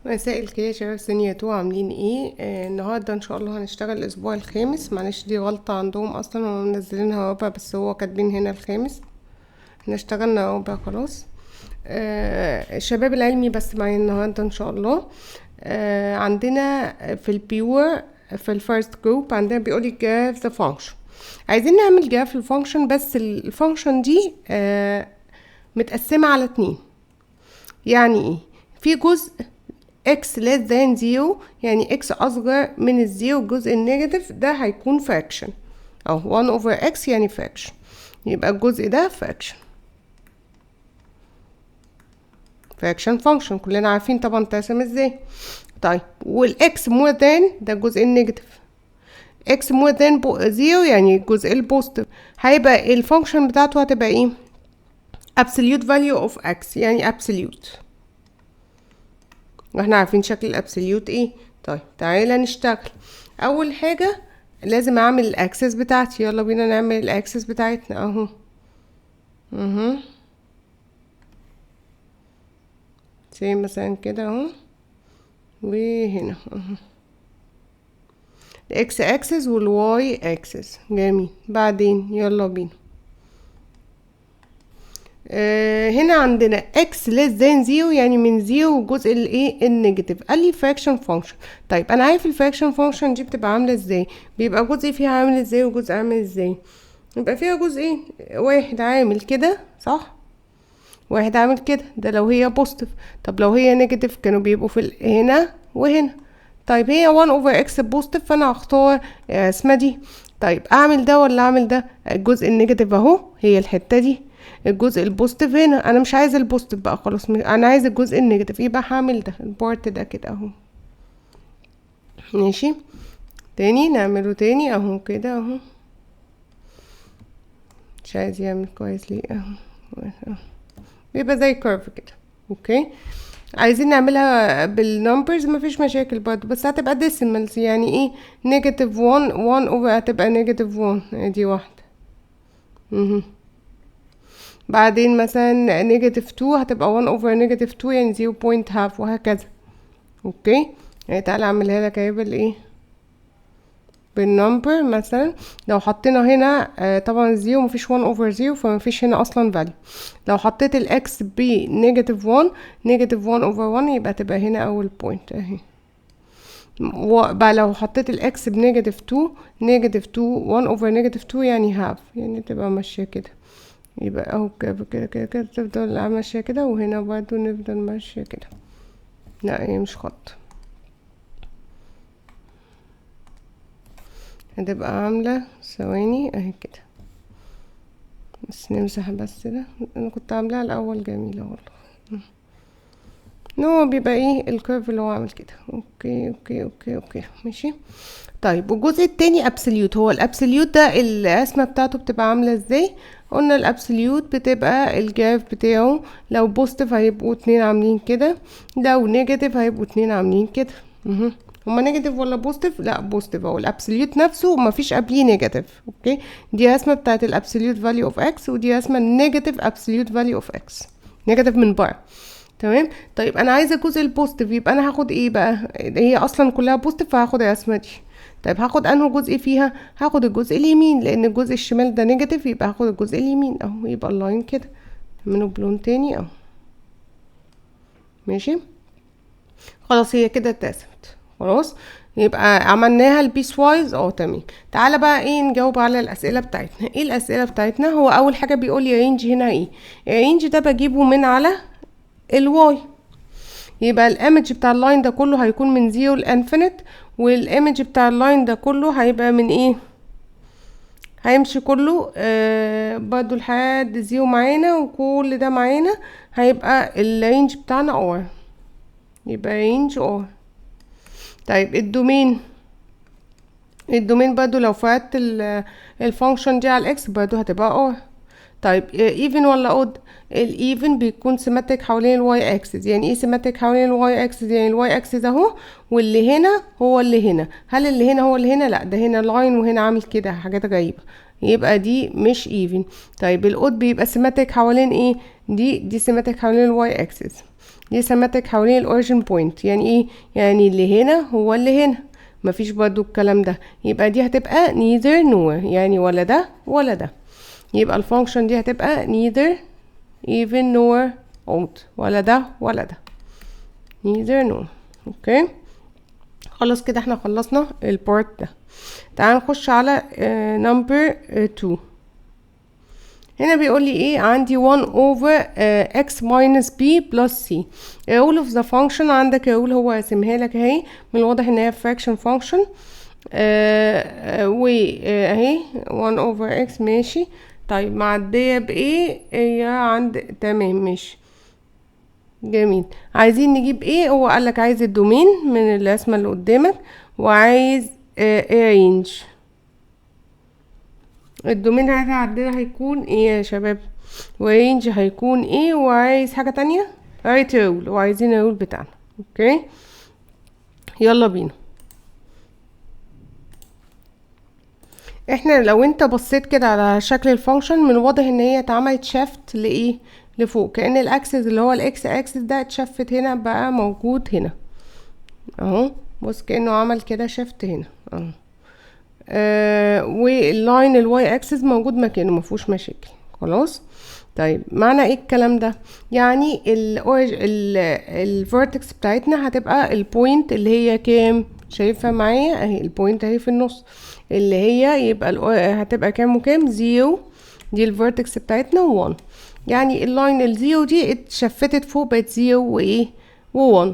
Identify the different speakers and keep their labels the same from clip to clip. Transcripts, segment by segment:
Speaker 1: مساء الخير يا شباب senior 2، عاملين ايه؟ النهارده ان شاء الله هنشتغل الاسبوع الخامس. معلش دي غلطة عندهم اصلا، هم منزلينها رابع بس هو كاتبين هنا الخامس. احنا اشتغلنا رابع خلاص. الشباب العلمي بس معايا النهارده ان شاء الله. عندنا في ال pure في ال first group عندنا بيقولي graph the function. عايزين نعمل graph ال function، بس ال function دي متقسمة على اتنين. يعني ايه؟ في جزء x less than 0، يعني x أصغر من ال zero، الجزء ال negative ده هيكون fraction، أو 1 over x يعني fraction، يبقى الجزء ده fraction، fraction function كلنا عارفين طبعا ترسم ازاي. طيب وال x more than ده الجزء ال negative، x more than 0 يعني الجزء ال positive، هيبقى ال function بتاعته هتبقى ايه؟ absolute value of x، يعني absolute، واحنا عارفين شكل ال absolute ايه. طيب تعالى نشتغل. اول حاجه لازم اعمل ال axes بتاعتي، يلا بينا نعمل ال axes بتاعتنا اهو. زي مثلا كده اهو، وهنا اهو ال x axis وال y axis. جميل. بعدين يلا بينا هنا عندنا x less than 0 يعني من 0 والجزء الايه ال negative. قال لي fraction function. طيب انا عارف ال fraction function دي بتبقى عامله ازاي، بيبقى جزء فيها عامل ازاي وجزء عامل ازاي. يبقى فيها جزئين، واحد عامل كده صح، واحد عامل كده، ده لو هي positive. طب لو هي negative كانوا بيبقوا في هنا وهنا. طيب هي 1 over x positive، فانا هختار اسمها دي. طيب اعمل ده ولا اعمل ده؟ الجزء ال negative اهو هي الحته دي، الجزء ال positive هنا، انا مش عايزه ال positive بقى خلاص، انا عايزه الجزء ال negative، يبقى هعمل ده ال part ده كده اهو. ماشي، تاني نعمله تاني اهو كده اهو، مش عايز يعمل كويس ليه اهو، بيبقى زي curve كده. okay، عايزين نعملها بال numbers مفيش مشاكل برضه، بس هتبقى decimals. يعني ايه؟ negative 1 1 over هتبقى negative 1، ادي واحدة. بعدين مثلا negative 2 هتبقى 1 over negative 2 يعني zero point half وهكذا. okay، يعني تعالى اعملها لك اهي بالايه، بال number. مثلا لو حطينا هنا طبعا zero مفيش 1 over 0 فمفيش هنا اصلا value. لو حطيت ال x ب negative 1، negative 1 over 1 يبقى تبقى هنا اول point اهي. وبقى لو حطيت ال x ب negative 2، negative 2 1 over negative 2 يعني half، يعني تبقى ماشيه كده، يبقى اهو كده كده كده كده تفضل ماشيه كده، وهنا برضو نفضل ماشيه كده. لا هي مش خط، هتبقى عامله ثواني اهي كده، بس نمسح بس ده، انا كنت عاملاها الاول جميله والله. no بيبقى ايه ال curve اللي هو عامل كده. okay okay okay okay ماشي. طيب والجزء التاني absolute. هو ال absolute ده الرسمه بتاعته بتبقى عامله ازاي؟ قلنا ال absolute بتبقى ال graph بتاعه لو positive هيبقوا اتنين عاملين كده، لو negative هيبقوا اتنين عاملين كده. هما negative ولا positive؟ لا positive اهو، ال absolute نفسه مفيش قبليه negative. okay، دي رسمه بتاعت ال absolute value of x، ودي رسمه negative absolute value of x، negative من بره. تمام. طيب انا عايزه الجزء ال positive، يبقى انا هاخد ايه بقى؟ هي اصلا كلها positive فهاخد الرسمه دي. طيب هاخد انه جزء فيها؟ هاخد الجزء اليمين، لان الجزء الشمال ده negative، يبقى هاخد الجزء اليمين اهو، يبقى ال line كده منه بلون تاني اهو. ماشي خلاص، هي كده اتقسمت خلاص، يبقى عملناها ال piecewise اهو. تمام. تعالى بقى ايه نجاوب على الاسئله بتاعتنا. ايه الاسئله بتاعتنا؟ هو اول حاجه بيقول لي range هنا ايه؟ ال range ده بجيبه من على ال y، يبقى ال image بتاع ال line ده كله هيكون من 0 ل infinite، وال image بتاع ال line ده كله هيبقى من ايه؟ هيمشي كله برضو لحد 0 معانا، وكل ده معانا هيبقى ال range بتاعنا R، يبقى range R. طيب ال domain، ال domain برضو لو فردت ال function دي على ال x برضو هتبقى R. طيب even ولا odd؟ ال even بيكون symmetric حوالين ال y axis. يعني ايه symmetric حوالين ال y axis؟ يعني ال y axis اهو، واللي هنا هو اللي هنا. هل اللي هنا هو اللي هنا؟ لا، ده هنا line وهنا عامل كده حاجات غريبه، يبقى دي مش even. طيب ال odd بيبقى symmetric حوالين ايه؟ دي symmetric حوالين ال y axis. دي symmetric حوالين ال origin point. يعني ايه؟ يعني اللي هنا هو اللي هنا، مفيش برضو الكلام ده، يبقى دي هتبقى neither nor، يعني ولا ده ولا ده. يبقى ال function دي هتبقى neither even nor odd، ولا ده ولا ده، neither nor. okay خلاص كده احنا خلصنا ال part ده. تعال نخش على number 2. هنا بيقول لي ايه؟ عندي 1 over x minus b plus c. rule of the function عندك rule هو راسمها لك اهي، من الواضح ان هي fraction function. و اهي 1 over x ماشي. طيب معدية بايه؟ هي عند تمام ماشي جميل. عايزين نجيب ايه؟ هو قالك عايز ال domain من الرسمة اللي قدامك، وعايز range. ال domain هذا عندنا هيكون ايه يا شباب؟ و range هيكون ايه؟ وعايز حاجة تانية، write rule، وعايزين ال rule بتاعنا. okay يلا بينا. احنا لو انت بصيت كده على شكل ال function من الواضح ان هي اتعملت shift لايه؟ لفوق، كأن ال axis اللي هو ال x axis ده اتشفت هنا بقى موجود هنا اهو، بص كأنه عمل كده shift هنا اهو. وال line ال y axis موجود مكانه مفيهوش مشاكل خلاص. طيب معنى ايه الكلام ده؟ يعني ال vertex بتاعتنا هتبقى ال point اللي هي كام؟ شايفها معايا اهي ال point اهي في النص، اللي هي يبقى هتبقى كام وكام؟ zero، دي ال vertex بتاعتنا 1. يعني ال line ال zero دي اتشفتت فوق بقت zero وايه؟ و1.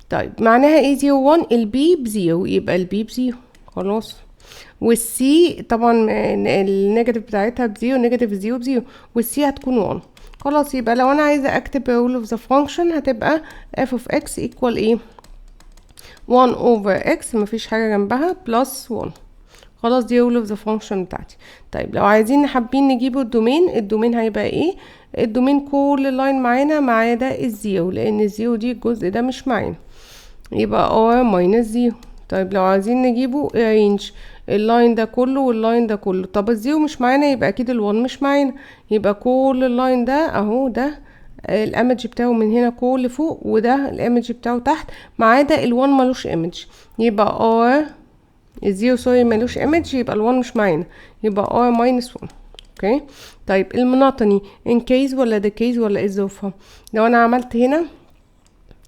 Speaker 1: طيب معناها ايه zero 1؟ ال b ب zero، يبقى ال b ب zero خلاص. والسي طبعا ال negative بتاعتها ب zero، negative zero ب zero، وال c هتكون 1 خلاص. يبقى لو انا عايزه اكتب rule of the function هتبقى f of x equal ايه؟ 1 over x مفيش حاجه جنبها plus 1 خلاص. دي rule of the function بتاعتي. طيب لو عايزين حابين نجيبه ال domain، ال domain هيبقى ايه؟ ال domain كل ال line معانا ما عدا ال zero، لان ال zero دي الجزء ده مش معانا، يبقى r minus 0. طيب لو عايزين نجيبه range، ال line ده كله وال line ده كله، طب ال zero مش معانا يبقى اكيد ال one مش معانا، يبقى كل ال line ده اهو، ده ال image بتاعه من هنا كل فوق، وده ال image بتاعه تحت، ما عدا ال one ملوش image، يبقى r ال zero sorry ملوش image، يبقى ال one مش معانا، يبقى r minus 1. okay طيب ال monotony increase ولا decrease ولا ايه ظروفها؟ لو انا عملت هنا،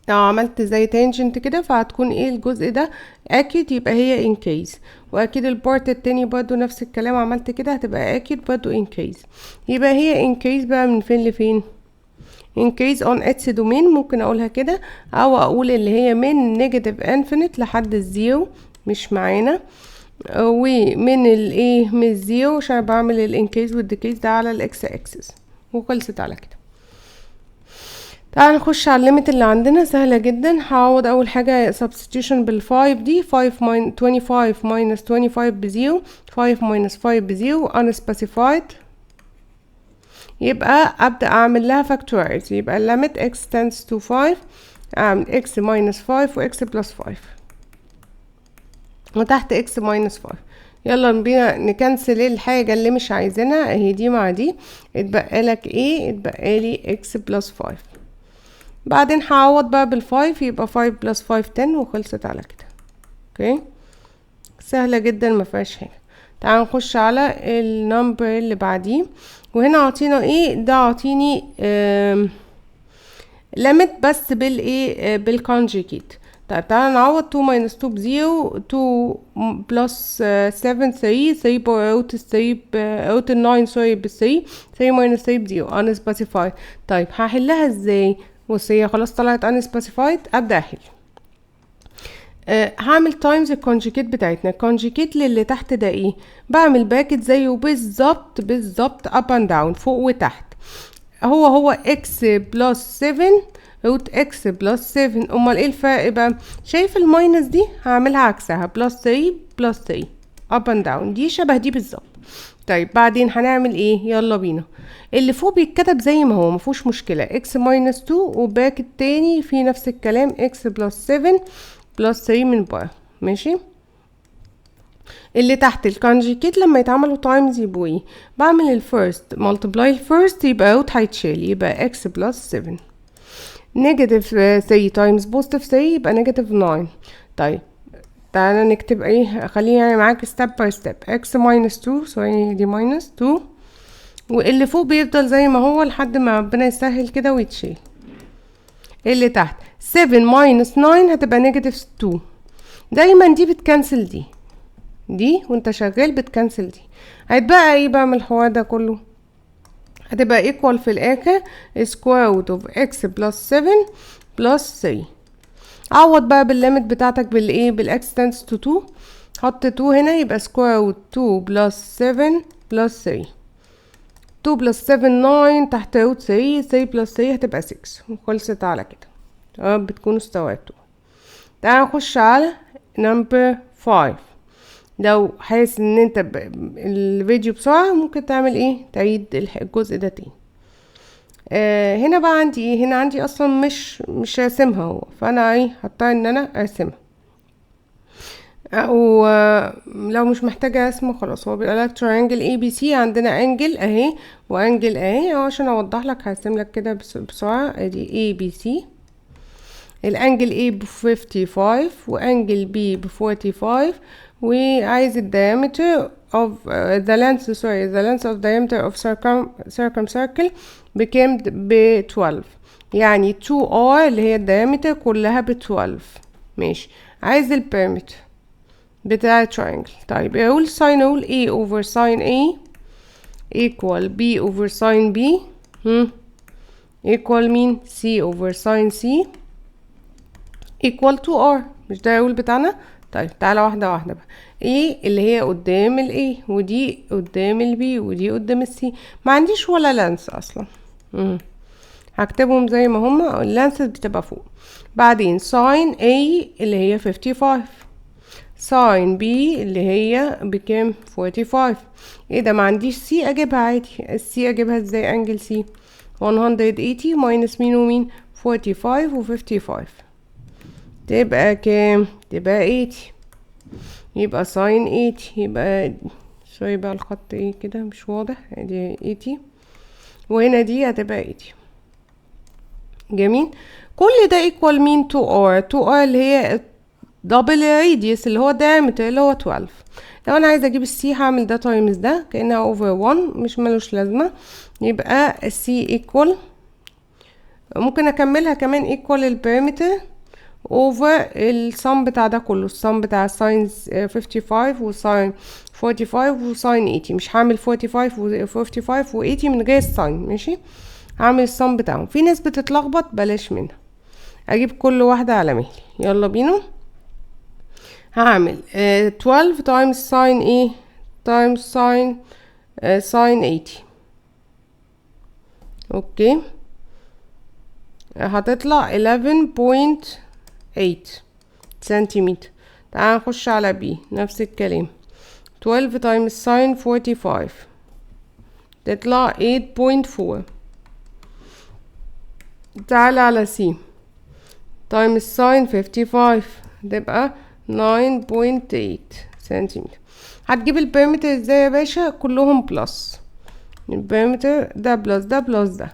Speaker 1: لو عملت زي tangent كده فهتكون ايه الجزء ده اكيد يبقى هي increase، واكيد ال part التاني برضو نفس الكلام، عملت كده هتبقى اكيد برضو increase، يبقى هي increase بقى من فين لفين؟ increase on its domain ممكن اقولها كده، او اقول اللي هي من negative infinite لحد ال zero مش معانا، ومن الايه من ال zero عشان بعمل ال increase وال decrease ده على ال x axis، وخلصت على كده. تعال نخش على ال limit اللي عندنا، سهلة جدا. هعوض اول حاجة substitution بال 5 دي، 5 minus 25 minus 25 ب zero، 5 minus 5 ب zero unspecified، يبقى ابدأ اعمل لها factorize، يبقى limit x tends to 5، اعمل x minus 5 و x plus 5 وتحت x minus 5. يلا بينا نكنسل الحاجة اللي مش عايزينها، اهي دي مع دي، اتبقى لك ايه؟ اتبقى لي x plus 5. بعدين هعوض بقى بال five، يبقى 5 plus 5 10، وخلصت على كده. okay سهلة جدا ما فيهاش حاجة. تعال نخش على ال number اللي بعديه، وهنا عطينا ايه؟ ده عطيني limit بس بالايه؟ بال conjugate. طيب تعالى نعوض 2 minus 2 ب zero، 2 plus 7 3، 3 root 3 root 9 sorry ب 3، 3 minus 3 ب zero unspecified. طيب هحلها ازاي؟ بص هي خلاص طلعت unspecified، ابدا احل. هعمل times ال conjugate بتاعتنا. ال conjugate للي تحت ده ايه؟ بعمل bracket زيه بالظبط بالظبط up and down فوق وتحت، هو هو x plus 7 root x plus 7. امال ايه الفرق بقى؟ شايف ال minus دي هعملها عكسها، plus 3 plus 3 up and down، دي شبه دي بالظبط. طيب بعدين هنعمل ايه؟ يلا بينا. اللي فوق بيتكتب زي ما هو مفهوش مشكلة، x minus 2 و bracket تاني في نفس الكلام x plus 7 plus 3 من بره ماشي. اللي تحت ال conjugate لما يتعملوا times يبقوا ايه؟ بعمل ال first multiply ال first يبقى root هيتشال، يبقى x plus 7. negative 3 times positive 3 يبقى negative 9. طيب تعالى نكتب ايه، خليني يعني معاك step by step. x minus 2، sorry دي minus 2، واللي فوق بيفضل زي ما هو لحد ما ربنا يسهل كده ويتشيل. اللي تحت 7 minus 9 هتبقى negative 2. دايما دي بت cancel دي، دي وانت شغال بت cancel دي. هيتبقى ايه بقى من الحوار ده كله؟ هتبقى equal في الاخر square root of x plus 7 plus 3. عوض بقى بال limit بتاعتك بالايه؟ بال x tends to 2. حط 2 هنا يبقى square root 2 plus 7 plus 3. 2 plus 7 9 تحت root 3، 3 plus 3 هتبقى 6، وخلصت على كده. تمام، بتكونوا استوعبتوا. تعالى نخش على number 5. لو حاسس ان انت الفيديو بسرعة ممكن تعمل ايه؟ تعيد الجزء ده تاني. هنا بقى عندي ايه؟ هنا عندي اصلا مش راسمها هو، فانا ايه هضطر ان انا ارسمها، او لو مش محتاجة رسمه خلاص. هو بيقول لك triangle ABC، عندنا angle اهي و angle اهي. عشان اوضح لك هرسم لك كده بسرعة. ادي ABC، ال angle A ب 55 و angle B ب 45، وعايز ال diameter of the length، sorry، the length of diameter of circumcircle بكام؟ ب 12، يعني 2r اللي هي ال diameter كلها ب 12. ماشي، عايز ال perimeter بتاع triangle. طيب يقول sine rule، A over sin A equal B over sin B equal مين؟ C over sin C equal 2R. مش ده ال rule بتاعنا؟ طيب تعالى واحدة واحدة بقى. A اللي هي قدام ال A، ودي قدام ال B، ودي قدام ال C. ما عنديش ولا length اصلا. هكتبهم زي ما هما، ال length بتبقى فوق. بعدين sin A اللي هي 55، sin B اللي هي بكام؟ 45. ايه ده؟ ما عنديش C، اجيبها عادي. ال C اجيبها ازاي؟ angle C 180 minus مين ومين؟ 45 و 55، تبقى كام؟ تبقى 80. يبقى sine 80، يبقى sorry بقى الخط ايه كده مش واضح، ادي 80 وهنا دي هتبقى 80. جميل، كل ده equal مين؟ 2r. 2r اللي هي double radius اللي هو diameter اللي هو 12. لو انا عايزه اجيب ال C هعمل ده times ده كانها over 1، مش ملوش لازمه. يبقى ال C equal، ممكن اكملها كمان، equal ال perimeter over ال sum بتاع ده كله، ال sum بتاع sine 55 و sine 45 و sine 80. مش هعمل 45 و 55 و 80 من غير ال sine، ماشي؟ هعمل ال sum بتاعهم. في ناس بتتلخبط، بلاش منها، اجيب كل واحدة على مهلي. يلا بينا، هعمل 12 times sin ايه؟ times sin 80. okay، هتطلع 11.8 سنتيمتر. تعال نخش على B، نفس الكلام، 12 times sin 45 تطلع 8.4. تعال على C، times sin 55 تبقى 9.8 سنتيمتر. هتجيب ال perimeter ازاي يا باشا؟ كلهم plus، ال perimeter ده plus ده plus ده،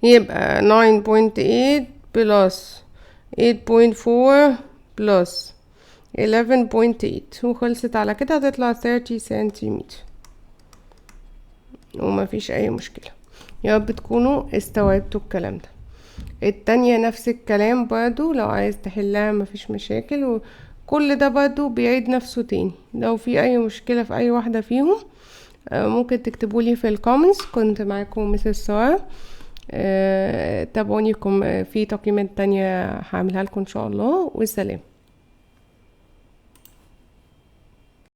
Speaker 1: يبقى 9.8 plus 8.4 plus 11.8، وخلصت على كده، هتطلع 30 سنتيمتر وما فيش اي مشكلة. يا رب تكونوا استوعبتوا الكلام ده. التانية نفس الكلام برضو، لو عايز تحلها مفيش مشاكل، وكل ده برضو بيعيد نفسه تاني. لو في اي مشكلة في اي واحدة فيهم ممكن تكتبولي في ال comments. كنت معاكم Mrs سارة. تابعوني في تقييمات تانية هعملها لكم ان شاء الله، والسلام.